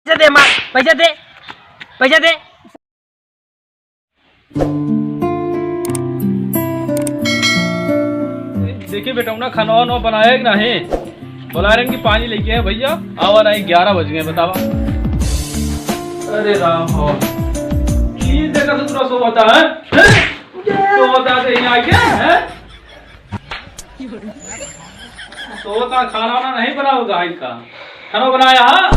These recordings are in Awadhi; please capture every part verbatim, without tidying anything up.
पैसा दे मार, पैसा दे, पैसा दे। देखिए बेटा, उन्हें खाना वाना बनाया कि नहीं? बुला रहे हैं कि पानी लेके आए भैया, आवा नहीं, ग्यारह बज गए, बतावा। अरे राम हो, की देखा तो पूरा सोवता है, हैं? सोवता तो यहाँ आके, हैं? सोवता, खाना वाना नहीं बना होगा इनका, खाना बनाया? हाँ?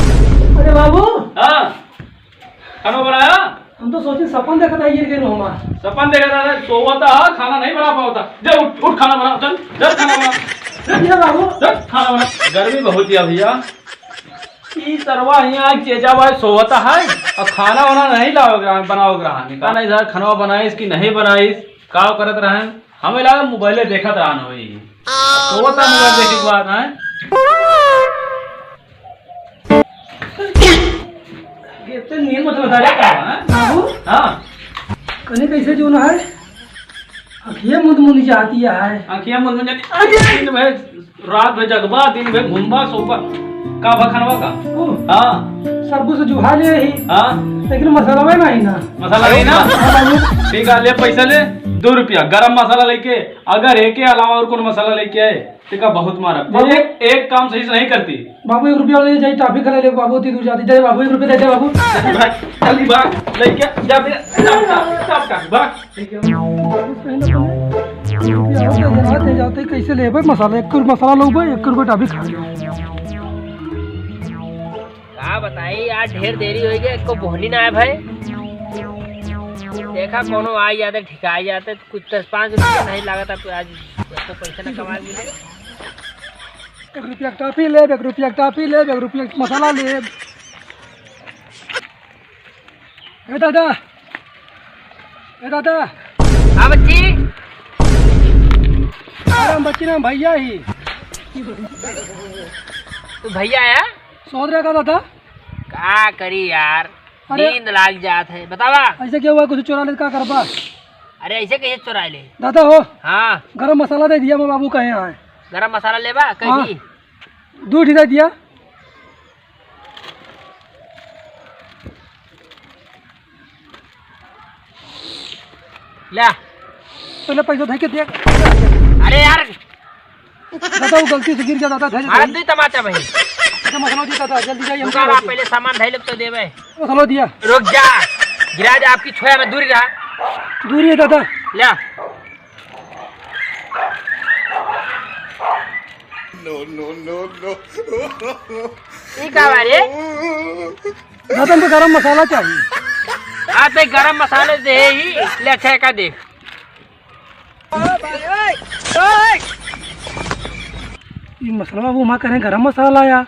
अरे बाबू। हाँ। खाना बनाया? हम तो सोचे सपन देखत है, ये गेल हमार। सपन देखत है, सोवता, खाना नहीं बना पावता। जा उठ, उठ खाना बना, चल, चल खाना बना। चल, चल बाबू। चल खाना बना। गर्मी बहुत है भैया। ई सरवा यहाँ चेचा भाई सोवता है और खाना वाना नहीं लाओ ग्रहण, बनाओ ग्रहण। खाना इधर खाना बनाइस कि नहीं बनाइस, का करत रहे? हमें लगा मोबाइल देखत रहन होई। सोवता मोबाइल देखे के बाद है। ये तो नींद मत बता रहे का, हाँ? बाबू? हाँ। कने कैसे जो ना है? अखिया मुंद मुंद जाती है। अखिया मुंद मुंद जाती। अरे! दिन भर, रात भर जगबा, दिन भर घूमबा, सोबा। का भा खनवा का? ओ। हाँ। सब कुछ जुहा ले ही। हाँ। लेकिन मसाला में नहीं ना। मसाला नहीं ना? हाँ, बाबू। ठीक है, ले पैसा ले, दो रुपया, गरम मसाला लेके, अगर एके अलावा और कौन मसाला लेके आए, तेका बहुत मारा। बाबू। एक, एक काम सही से नहीं करती। बाबू, एक रुपया ले जाई, टॉफी खा ले, बाबू, इतनी दूर जाती। दे बाबू, एक रुपया दे दे बाबू। जल्दी भाग, जल्दी भाग, लेके जा बे, जा, जा, जा, जा, भाग। बाबू, कहीं ना कहीं एक रुपया और दे देना, दे जाते, कैसे लेबे मसाला? एक रुपया मसाला लोबे, एक रुपया टॉफी खा ले। का बताई यार, ढेर देरी होइ गई, एको बोहनी ना आए भाई। देखा कोनो आ जाते, ठिका आ जाते, कुछ दस पाँच रुपया नहीं लागत, अब आज तो पैसा ना कमा मिले। एक रुपया टॉफी लेब, एक रुपया टॉफी लेब, एक रुपया मसाला लेब। ए दादा, ए दादा। हाँ बच्ची। अरे हम बच्ची ना, भैया ही। तू भैया है? सोच रहा का दादा? का करी यार, अरे। नींद लाग जात है, बतावा। ऐसे क्या हुआ, कुछ चोरा ले का करबा? अरे ऐसे कैसे चोरा ले? दादा हो। हाँ। गरम मसाला दे दिया, मैं बाबू कहे आए। गरम मसाला लेबा? हाँ। कहीं? दू ठी दे दिया। ला। पहले पैसा धइ के दे। अरे यार। दादा, वो गलती से गिर गया दादा, धइ दे। मार दी तमाचा भाई। अच्छा, मसाला दिया दादा, जल्दी जाइए, हम दुकान आप पहले सामान धइ लेब तो देबे। मसाला दिया। रुक जा। गिरा जा, आपकी छोया में दूरी रहा। दूरी है दादा। ला। No, no, no, no। ई का बा रे? दादा, हमको गरम मसाला चाहिए। हाँ, तो गरम मसाले दे ही। ले, अच्छा, एका देख। ई मसलवा वो माँ करें गरम मसाला या।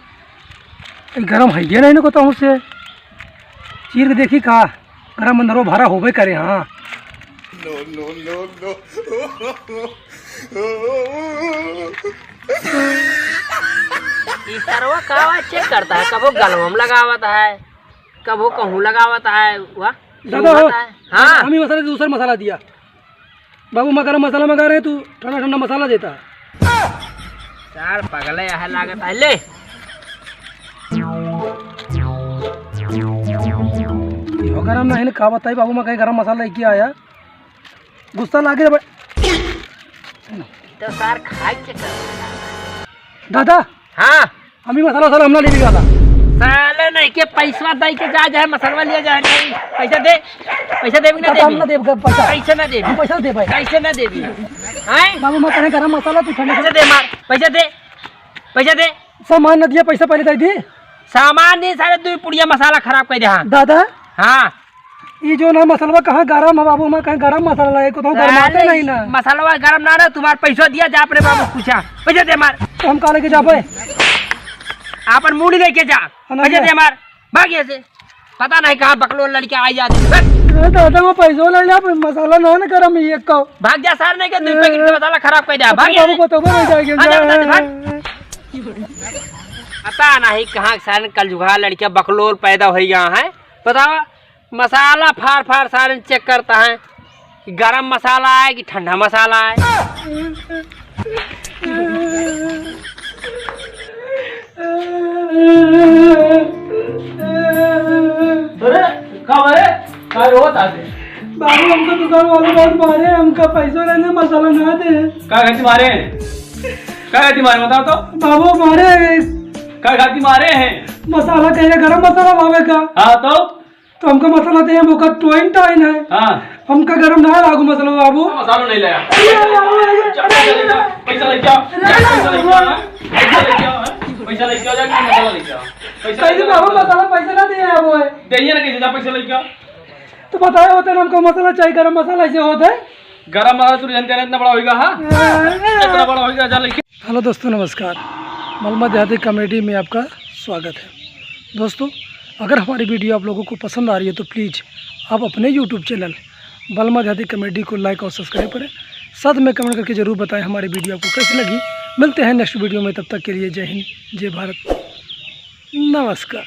ई गरम है ये नहीं ना को तो हमसे। चीर के देखी का? गरम अंदरो भरा होबे करे, हाँ। No, no, no, no। ई सरवा का आवाज चेक करता है, कबो गलवा में लगावत है, कबो कहूँ लगावत है, वाह, दादा हो, है। हाँ। हम ही मसाला, दूसरा मसाला दिया। बाबू, मैं गरम मसाला मंगा रहे, तू ठंडा ठंडा मसाला देता। सार पगले यहाँ लागत है, ले। यो गरम नहीं, का बताई बाबू, मैं कहीं गरम मसाला लेके आया, गुस्सा लागे रे भाई। तो सार खाए के कर। दादा। हाँ। हम ही मसाला वसाला हम ना लेबी दादा। साले नहीं के पैसवा दे के जा, जाए मसाला लिया जाए, नहीं पैसा दे, पैसा देबी ना दादा, हम देबी? ना देब पैसा। कैसे ना देबी? हम पैसा देबे। कैसे ना देबी? हैं? बाबू, मैं कहे गरम मसाला तू ठंडा पैसा दे मार, पैसा दे, पैसा दे। सामान ना दिया, पैसा पहले दे दी। सामान नहीं, सारे दो पुड़िया मसाला खराब कर दे। हाँ। दादा। हाँ। ई जो ना मसलवा कहाँ गरम है बाबू, मैं कहीं गरम मसाला लाए को तो गरमाते साले नहीं ना। मसलवा गरम ना रहे, तुम्हार पैसा दिया जा अपने बाबू पूछा, पैसा दे मार। तो हम कहाँ लेके जाबे? आपन मूड़ी लेके जा, हाँ, पैसा दे मार, भाग यहाँ से। पता नहीं कहाँ बकलोल लड़के आ जाते। भाग। अरे दादा, मैं पैसा ले लिया, मसाला ना ना गरम ही एक को। भाग जा सार, नहीं के दो पैकेट के मसाला खराब कर दे, भाग यहाँ बाबू से। बताओ, मैं जाके हाँ, जा, बता दे, भाग। पता नहीं कहाँ सारे कलजुगा लड़के बकलोल पैदा हो गया है, बताओ। मसाला फाड़ फाड़ सारे चेक करता है कि गरम मसाला है कि ठंडा मसाला है। अरे, का मारे? का रो ताते? बाबू, हमका दुकान वाले बहुत मारे, हमका पैसा रहने, मसाला ना दे। का खाती मारे? का खाती मारे, बताओ तो? बाबू, मारे। का खाती मारे हैं? मसाला चाहिए, गरम मसाला भावे का? हाँ, तो? तो हमका मसाला दे, हमका टोइन टाइन है। हाँ। हमका गरम ना लागू मसाला, बाबू। मसाला नहीं लाया। अरे, बाबू, अरे, पैसा लेके आ, पैसा लेके आ, पैसा लेके आ, पैसा लेके आ, पैसा लेके आ, जाके मसाला लेके आ। पैसा कैसे लेके आ। बाबू, मसाला पैसा ना दिए है वो है। दे ना, कैसे जा पैसा लेके आ। तो बताया होता ना, हमको मसाला चाहिए, गरम मसाला ऐसे होता है। गरम मसाला तू जानते ना, इतना बड़ा होएगा, हाँ? हाँ। इतना बड़ा होएगा, जा लेके। हेलो दोस्तों, नमस्कार। बलमा देहाती कॉमेडी में आपका स्वागत है। दोस्तों, अगर हमारी वीडियो आप लोगों को पसंद आ रही है तो प्लीज आप अपने यूट्यूब चैनल बलमा देहाती कॉमेडी को लाइक और सब्सक्राइब करें। साथ में कमेंट करके ज़रूर बताएं हमारी वीडियो आपको कैसी लगी। मिलते हैं नेक्स्ट वीडियो में, तब तक के लिए जय हिंद, जय भारत, नमस्कार।